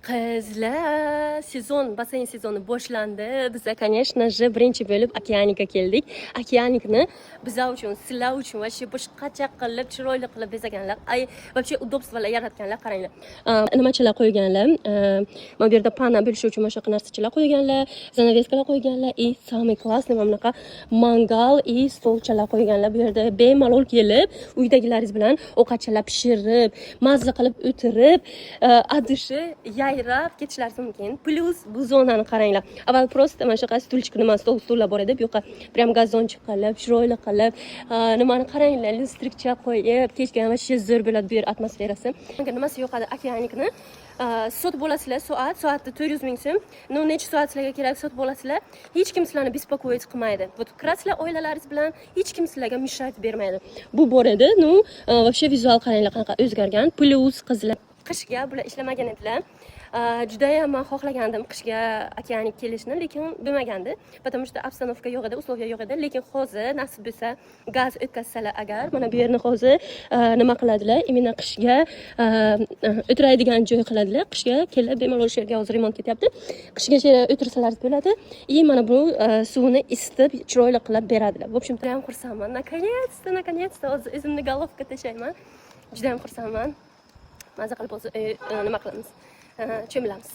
Qizlar, sezon, basseyn sezoni boshlandi. Biza, конечно же, birinchi bo'lib Okeanikka keldik. Okeanikni bizlar uchun, sizlar uchun вообще boshqacha qilib, chiroyli qilib bezaganlar. Ay, вообще удобство lar yaratganlar, qaranglar. Nimachalar qo'yganlar? Mana bu yerda pana bo'lishi uchun mana shunaqa narsachalar qo'yganlar, занавеска lar qo'yganlar и самый классный mana bunaqa mangal и stolchalar qo'yganlar. Bu yerda bemalol kelib, uydagilaringiz bilan ovqatchalar pishirib, mazza qilib o'tirib, от души yayrab ketishlaringiz mumkin. Плюс bu zonani qaranglar. Avval просто mana shunaqa стульчик, nima, stol, stullar bor edi. Bu yoqqa прям газончик qilib, chiroyli qilib, nimani qaranglar, люстрикcha qo'yib, kechga вообще zo'r bo'ladi bu yer atmosferasi. Nimasi yoqadi Okeanikni? Sotib olasizlar soat, soatda 400 ming so'm. Ну, necha soat sizlarga kerak, sotib olasizlar. Hech kim sizlarni беспокоить qilmaydi. Вот kirasizlar oilalaringiz bilan, hech kim sizlarga мешать bermaydi. Bu bor edi. Ну, вообще vizual qaranglar, qanaqa o'zgargan. Плюс, qizlar, qishga bular ishlamagan edilar. Judayam man xohlagandim qishga Okeanik kelishni, lekin bo'lmagandi, потому что обстановка yo'q edi, условия yo'q edi. Lekin hozir nasib bo'lsa, gaz o'tkazsalar agar, mana bu yerni hozir nima qiladilar, именно qishga o'tiradigan joy qiladilar. Qishga kelib bemalol shu yerga, hozir remont ketyapti, qishga shu yerga o'tirsalaringiz bo'ladi. И mana bu suvni isitib, chiroyli qilib beradilar. В общем, judayam xursandman, наконец-то, наконец-то hozir o'zimni головка tashlayman. Judayam xursandman. Maza qilib hozir nima qilamiz, cho'milamiz.